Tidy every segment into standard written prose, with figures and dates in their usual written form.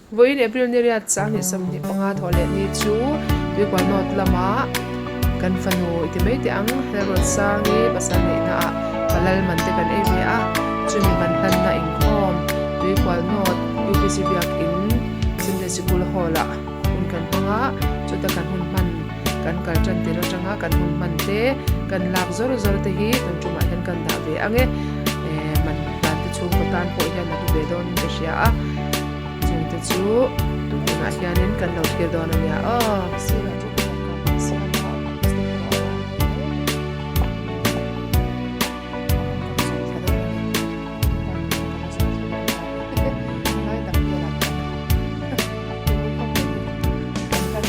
Vawiin April ni riat 25 thawh leh ni chu Tuikual North lama kan fanu i ti mai teh ang, Lalruatsangi pasal neihna ah Palal man te kan ei ve a, chumi man hlanna inkhawm Tuikual North UPC Biakin Sunday Sikul Hall ah hun kan hmang a, chuta kan hun hman kan kal tan tir atanga kan hun hman te kan lak zawr zawr te hi tun tumah hian kan dah ve ang e, man hlan te chhungkaw tan pawh hian a hlu ve dawnin ka hria a. Chungte chu tunah hianin kan lo thlir dawn a nia aw. Sirah chu ka kan kan siam a, step pawh a awm mai kan zawh thla dawn a ni. Park pawh kan la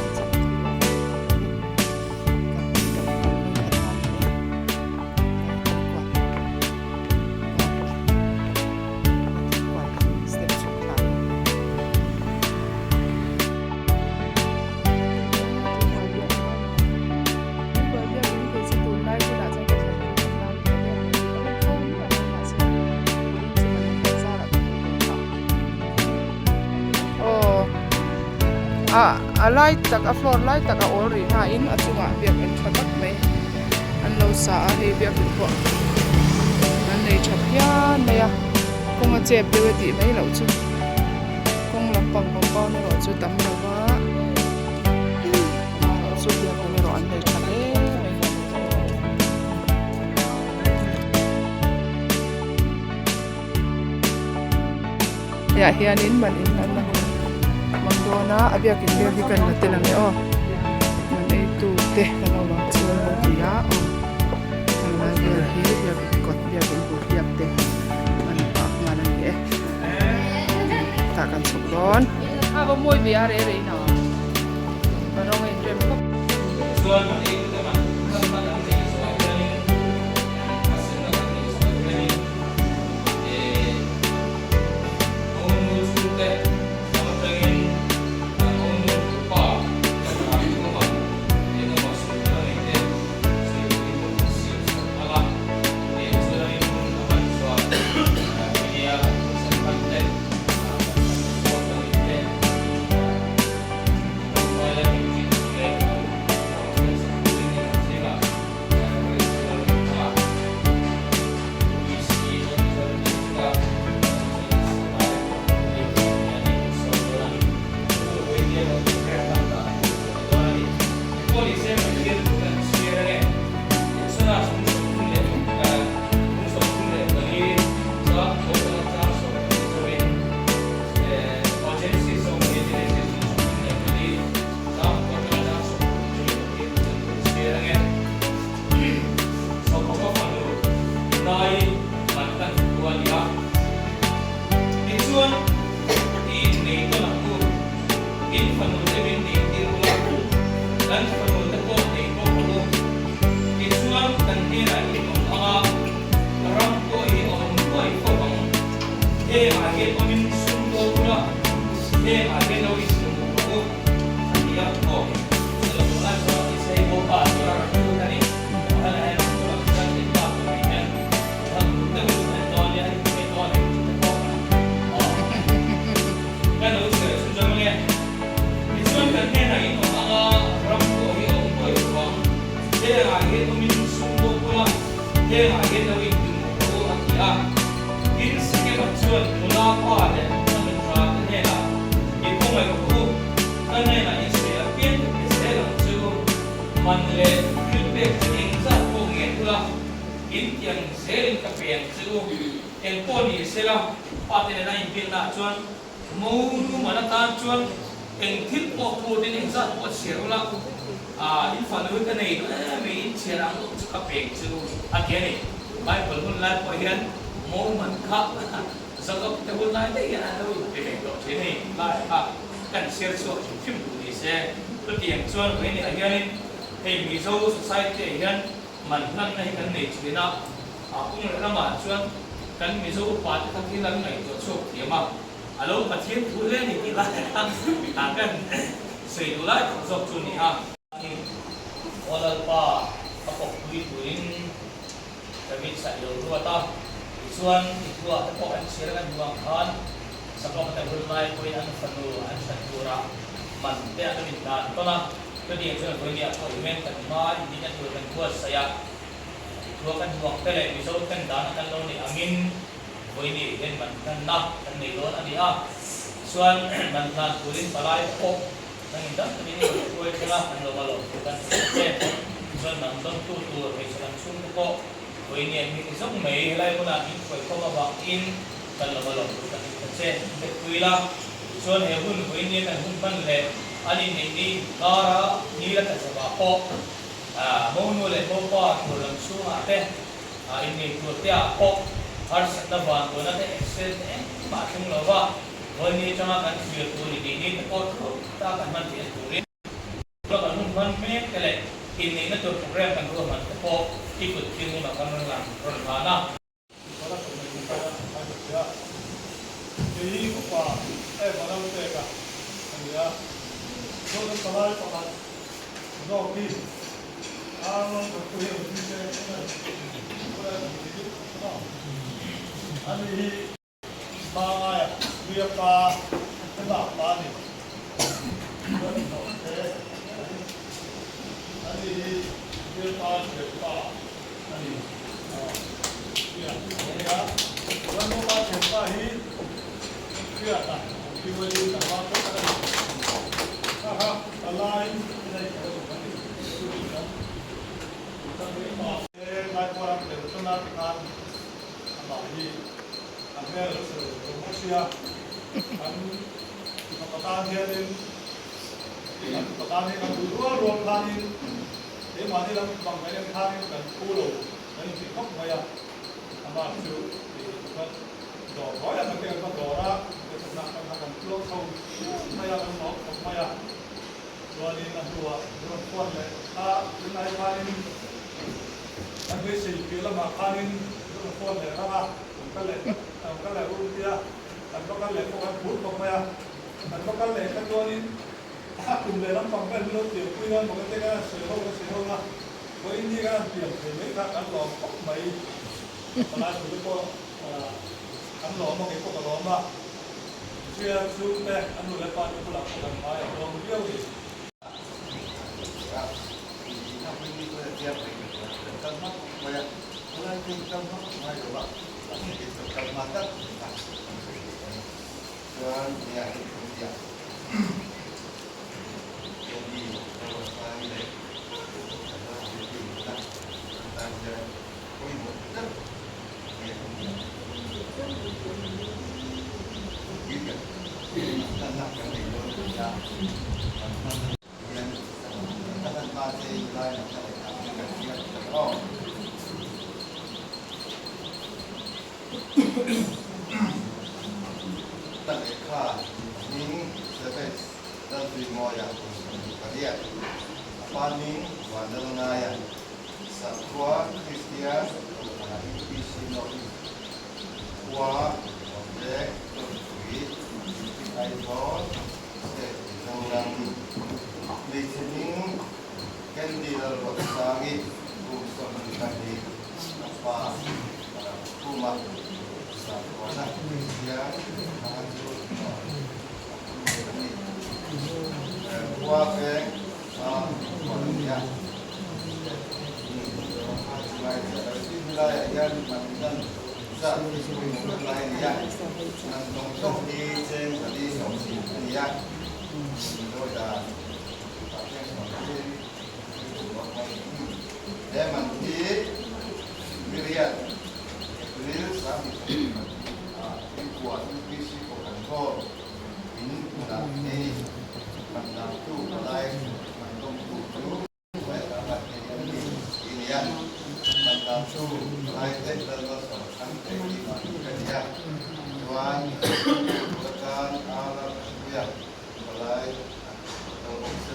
zawh thla dawn ta a lai tak velah kan turu khawp mai hi kan hlan ah kan kal dawn a, tuihuan kan biakin kan kal dawn mek a ni. Step kan kal tur hi tih vel a. A lai tak a floor lai tak a awl rih hnain a chungah biakinn tha tak mai an lo sa a hei biakinn pawh an nei tha phian mai a. Kawng a chep deuh e tih mai loh chu kawng lampang compound erawh chu tam lo va amaherawh chu biakinn erawh an nei tha hle mai. Heiah hianin man inhlanna hun hmang dawn a a biakinn vel hi kan la tel ang e aw man eitu te kan awm ang chuan ho ti a aw helai vel hi biakinn kawt biakinn bul biak te an pah nghal a ni e tah kan chhuk dawn a va mawi ve a reh reh in a a rawng a inrem khawp. kan chhiar chhuak hrim hrim duh ni se. Chutiang chuan vawiin ah hianin hei Mizo society ah hian man hlanna hi kan nei thin a, a kawng leh lamah chuan kan Mizo upa te kha thil an ngaihtuah chhuak thiam a, a lo Pathian thu hle a ni tih lai kha kan sawi duh lai tak zawk chu a ni a. Aw Lalpa, ka kawppui turin David saih lo ruat a, tichuan i thuah te pawh an chhir kan hmu ang khan Sakawm te hun lai pawhin an fanu an chhan turah man te an lo indan tawn a, chutiang chuan vawinia pawh i men kan hma inneihna tur kan buatsaih a, i thua kan hmu ang te leh Mizo ten dana kan lo neih angin vawinia hian man hlanna kan nei dawn a ni a, tichuan man hlan turin palai te pawh Nang in dam takin i rawn hruai thleng a, an lo va lawm tur kan hmu che. Tichuan man dawntu tur hmeichhe lam chhungte pawh vawiin hming zawng mai helai hmunah min hruai khawm avangin kan lo va lawm tur kan hmu ta che. Hretpui la, tichuan he hun vawiin kan hun hman leh an inneih ni inkara ni la tla pawh monu leh mopa tur lam chhungah te innei tur te ah pawh harsatna vanduana te excel te engmah a thleng lo va. Vawiin atanga kan thlir tur i tih ni te pawh thu ta kan hman theihna turin tuna kan hun hman mek te leh inneihna tur program kan ruahman te pawh i kut thilnghimah kan rawn lang rawn hlan a. Kei hi upa em a lo pek a a ni a, chuan palai pakhat zawk hi a rawn thawktu hi a rawn zui se a ni hi. Hmangaia Puia pa ka dah pa a ni. Chuan hlawhte a ni hi Puia pa thian pa a ni. Puia a ni a. Chuan Mopa thian pa hi Hriata PYD tlangval tawk tak a ni. Kha kha palai in a inthawh a tum a ni. Chu chu kan kan pa. Laipuar a tel tana tikhan Amah hi a hmel a sawi lo bawk sia, kan fapa tan hianin kan fapa tan hi kan duh rual rual khanin keimahni lam bang kan en khanin kan phu lo kan inti khawp mai a, amah chu tih chuan dawr ruai ang te kan va dawr a, hmeichhe kan han tluang chho chiam mai a, kan lawm khawp mai a, chuanin a hnuah min rawn phone leh a, tunlai khanin. Kan beisei piah lamah khanin kan rawn phone leh rang a, kan kal leh kan kal leh rum tia, kan va kal leh pawh kan phur khawp mai a, kan va kal leh kha chuanin a kum leh lampang vel min lo pianpui dawn bawk a te kan han sawi ho kan sawi ho a, vawiin ni kan han pian thei mai kha kan lawm khawp mai, palai thu te pawh an lawm a kei pawh ka lawm a, Tia chhungte an nu leh pa te bulah pawh kan hmai a lawm viau ni.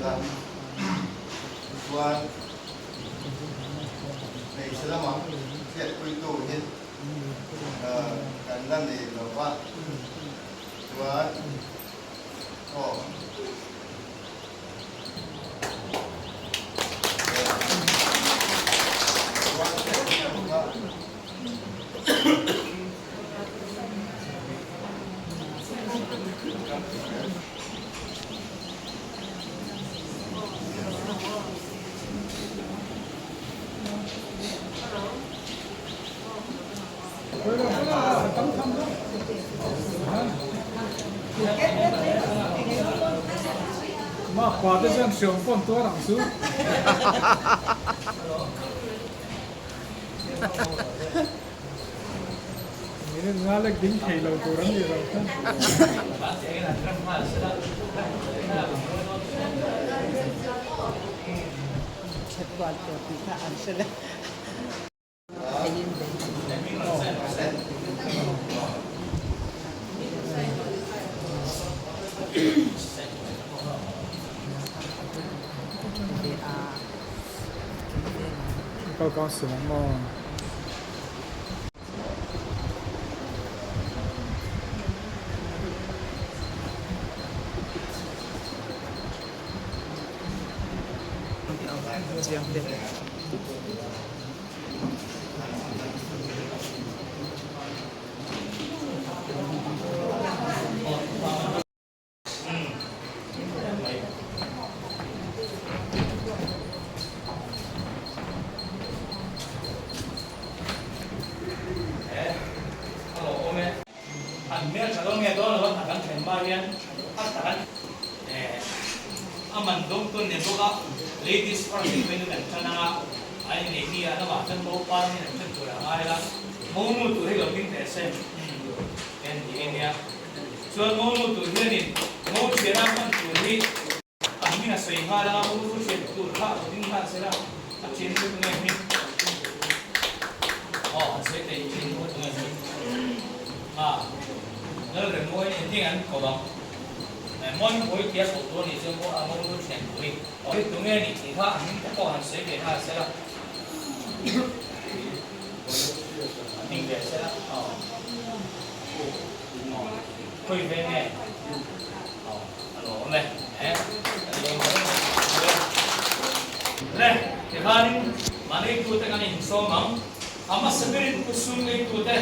sela. Tichuan hmeichhe lama hriatpuitu hi kan la nei lo va, chuan aw. Makpa te chuan hriam pawn tuar ang chu. Min nga lek ding thei lo tur an ni lo kha. Local Council ang maw? Chuan Monu tur hianin Mo thiana hman tur hi a hming a sawi nghal a, Monu thian tur kha a ding nghal sela, a thian chu tunge hming? Aw, han sawi thei thin maw tunge hming? A, Lalremmawi nen heng an ko ang. Mon hawi tia koh tur a nih chuan pawh a Monu thian tur hi aw tunge nih tih kha a hming te pawh han sawi ve nghal sela. A hming ve sela, aw. Khawi ve nge? Aw, a lo awm e. He, a lo awm e. Le, tikhanin mahneitute kan insawm ang. A hmasa berin Pu Sun neitute,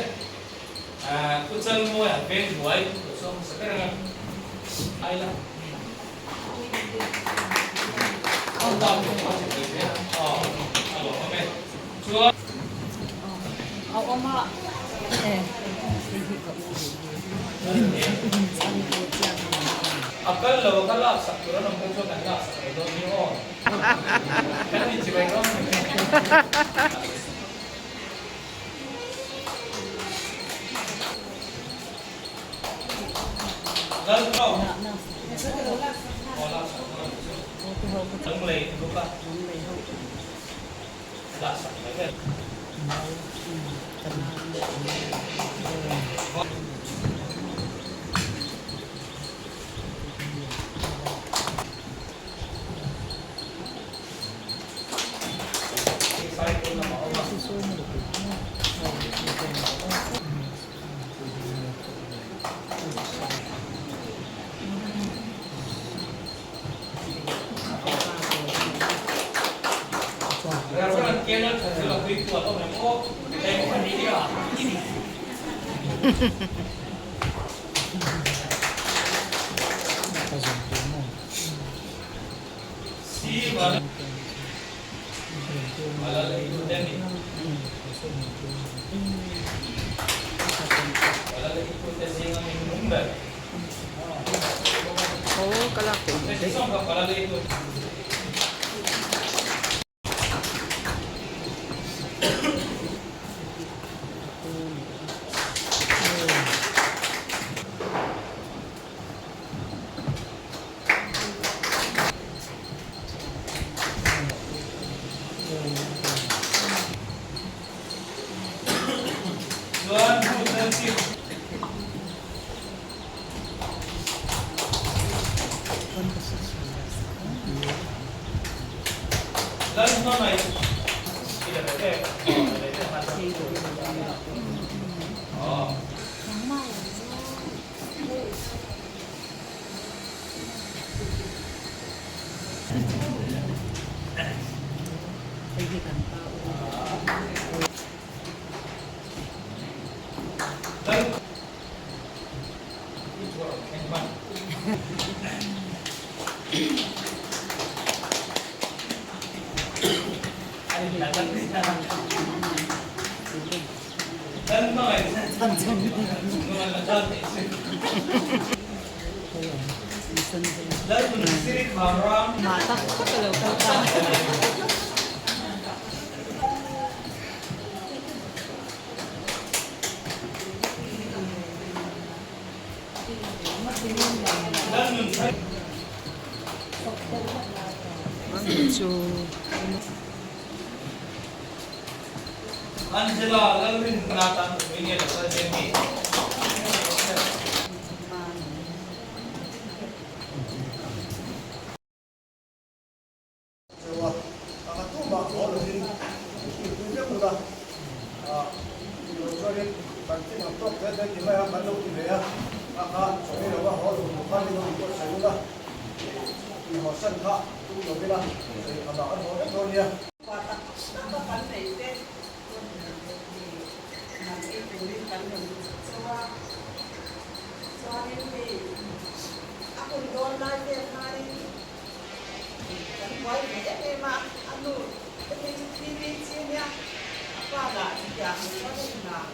Pu Chalmawia veng hnuai lo sawm hmasa ber ang a. Ai la. Aw, a lo awm e. Chuan. A kal lo a ka lak sak tur an awm pawh chuan kan lak sak lo dawn ni aw. Kan ni chibai dawn ni. Lal tawk. Aw lak sak dawn ni chu. Lunglei bawk a. Lak sak mai vel. Aw ka lak theih hmel daih. Lalhmangaih i la ve ve aw la ve ve nghal aw. Lal i chuan rawn thleng hman. Angela Lalrinna tan ui nge lo kal zel ni? Cheu a, a ka tumah haw lovin i pui vek ula, tih loh chuanin kan thil ang tawk zel daih ti mai a, kan lo ti ve a, a kha chaw ei lova haw lo tur khan i lo inpawt sawi ula, i hawsan kha tum lo ila, sawi khamah kan haw vek dawn nia. Khua tak tak a kan neih te man ei turin kan rawn cheu a, chuanin hei a hun dawn lai vel khanin Kan buai ve em em a, a nu te phei chu thi bik chi a nia, a pa lah chutiang ang chuan a inah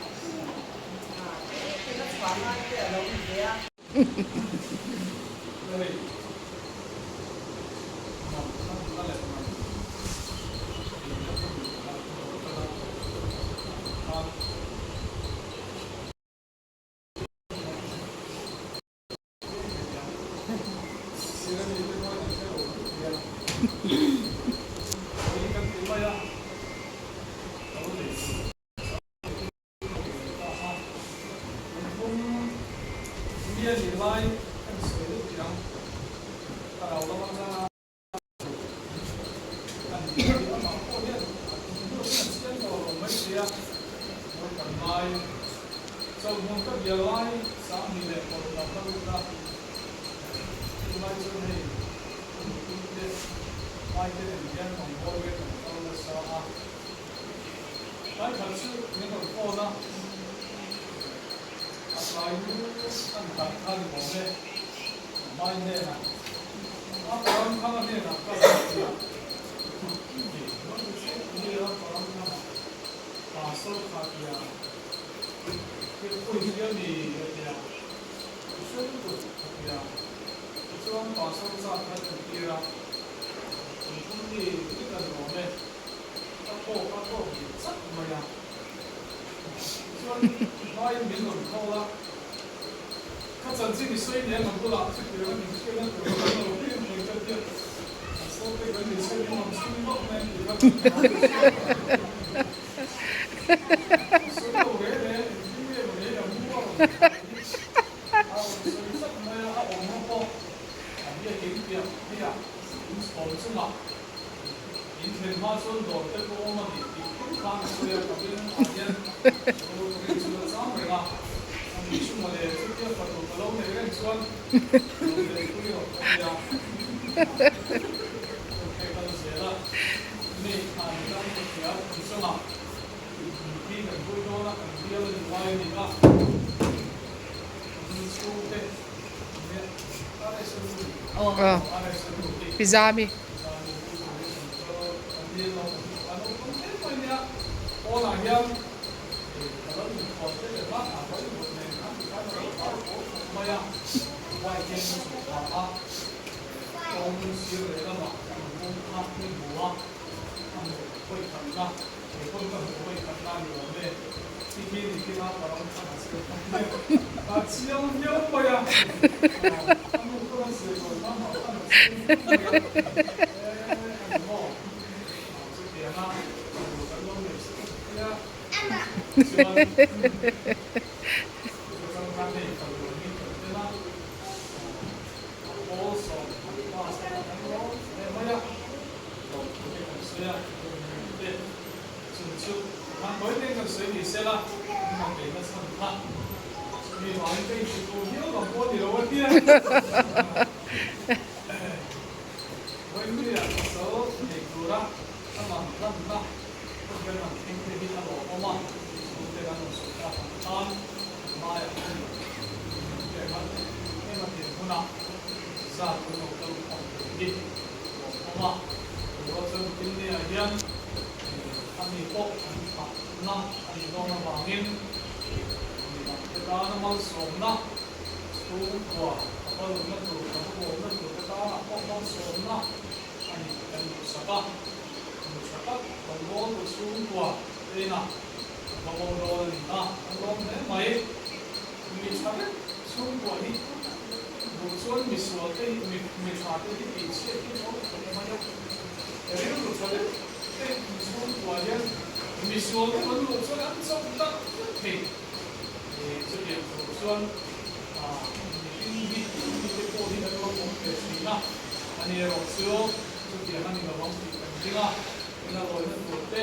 tin a chhuah ngai te a lo ni ve a. Aw pi Zami. sawi ni sela, an man neihna chhan kha chumi vangin ka inhrilh tur viau lam pawh a ni lo a tia. Vawiin pasal nei tura ka man hlanna Pathian man thleng te hi a lawmawm a, chhungte kan rawn sawi tak ang khan kan laiah hun pek a, ema tir hmunah zat kan lo kal khawm thei hi lawmawm a, rual chuan India hian a mi pawh an thahna a nih dawn avangin midangte tana malsawmna chhungkua a va luhna tur, a va bawmna tur te tanah pawh malsawmna a ni kan duhsak a. Nu tha tak rawngbâwl tu chhungkua te inah ka va bo dawn a ni a, an lawm hle mai. Mi tha vek chhungkua hi duh chuan mi sual te hi, mi mi tha te hi tih chhiat hi tho khawp mai a. Rilru tha vek te chhungkua hian mi sual te an luh chuan an chauh tak vek thei. Chutiang tur chuan mihring hi mite pawh hi kan lo awm ve thin a, ani erawh chu Chutiang a ni lo ang tih kan ding a, ina lawina tur te,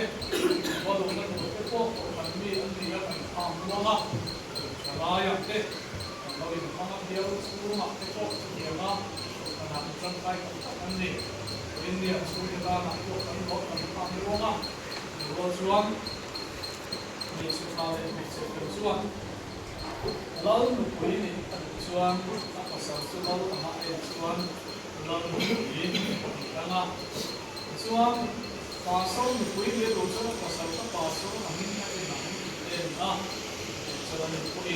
va luhna tur te pawh kohhran mi an ni a kan kham muang a, tha laiah te kan lo inhmang a, bial chhungah te pawh chutiang a kohhranah mi tangkai tak tak an ni. India chhungte danah pawh kan lawm kan kham muang a, mi rual chuan hmeichhe tha leh hmeichhe fel chuan Lal nupui nih a duh chuan a pasal chu Lal anga a en chuan Lal nupui a ni ang a. Tichuan, Pastor nupui leh duh chuan a pasal kha pastor angin a en ang tih te a ni a. Chuan a nupui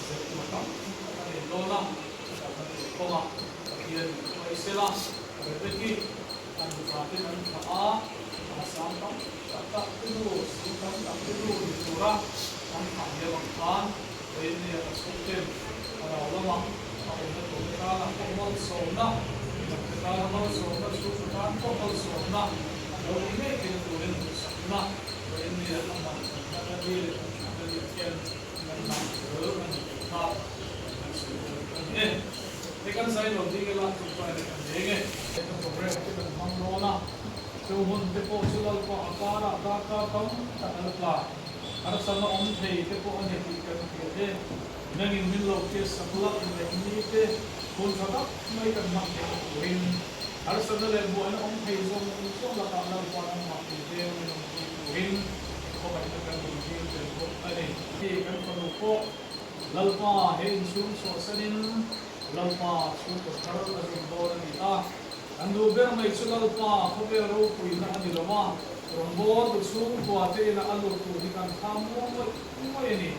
zirtir tam tak a nei dawn a, a kalna tur kawngah Pathian in hruai sela, Rebeki an nupaten an thlah a, a sang tam tak tak te nu, sing tam tak te nu ni tura an thlah hiam ang khan Vawiinnia ka chhungten a rau lamah a awmna turte tana pawh malsawmna, midangte tana malsawmna, chhungkaw tan pawh malsawmna a lo ni ngei theihna turin duhsakna Vawiinnia a man kan hmanna ni leh kan thlanna ni ah hian kan hlan tel a ni tih kha kan sawi dawn a ni e. Hei kan zai lo ding ila chungchuan leh kan leng e. Kan program te kan hmang dawn a, chu hun te pawh chu Lalpa a karah darkar tam tak a la tla. Harsatna awm thei te pawh a ni tih kan hria e. Nangin min lo hriat sak la inneih ni te hun tha tak mai kan hman theihna turin harsatna leh buaina awm thei zawng zawng lakah Lalpa nangmah min veng min awmpui turin khawngaihna kan rawn dil tel bawk a ni. Hei kan fanu pawh Lalpa he inchhung chhuahsanin Lalpa chhungkaw thar a zun dawn a ni a. Kan duh ber mai chu Lalpa khawvel ropuina a ni lo a, rawngbâwl tu chhungkua te ina a lut tur hi kan thlam muang ngawih ngawih a ni.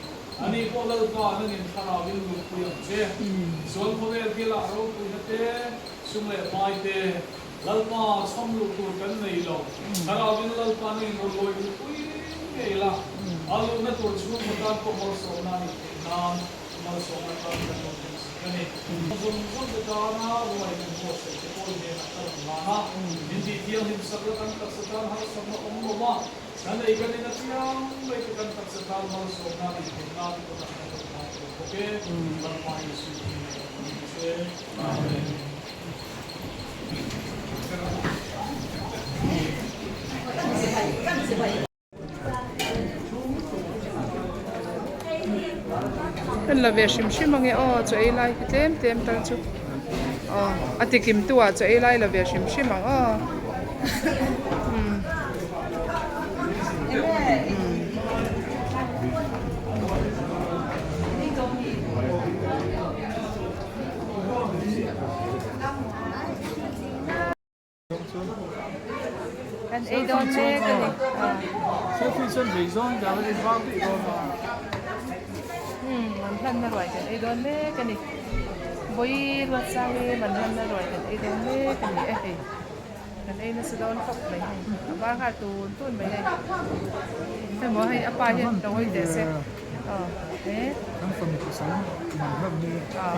Ani pawh Lalpa nangin thlarauin lutpui ang che. Chuan khawvel thilah ropuina te, sum leh pai te, Lalpa chhawm luh tur kan nei lo. Thlarauin Lalpa nangin rawn lawi lutpui ngei la, a luhna tur chhungkaw tan pawh malsawmna a nih theih nan. Malsawmna tan kan rawn hlim sak a ni. Zawng zawng te tana ruai kan buatsaih te pawh i hnenah ka rawn hlan a, min tih thianghlim sak la kan taksa tan harsatna awm lo a, kan ei kan in apiang mai te kan taksa tan malsawmna nih theih nan i kutah kan rawn hlan tur bawk e, Lalpa Jesu hmingah kan hlim che. Amen. Kan la ve hrim hrim ange aw chaw ei lai hi tlem tlem tal chu aw a ti kim tu ah chaw ei lai la ve hrim hrim ang aw umm. Kan ei dawn mek a ni. Umm man hlanna ruai kan ei dawn mek a ni. Vawi Ruatsangi man hlanna ruai kan ei dawn mek a ni e hei. Kan ei nasa dawn khawp mai hei. A var nghal tun tun mai hei. Hemaw hei a pa hian lo hawi teh se. Aw e. Aw.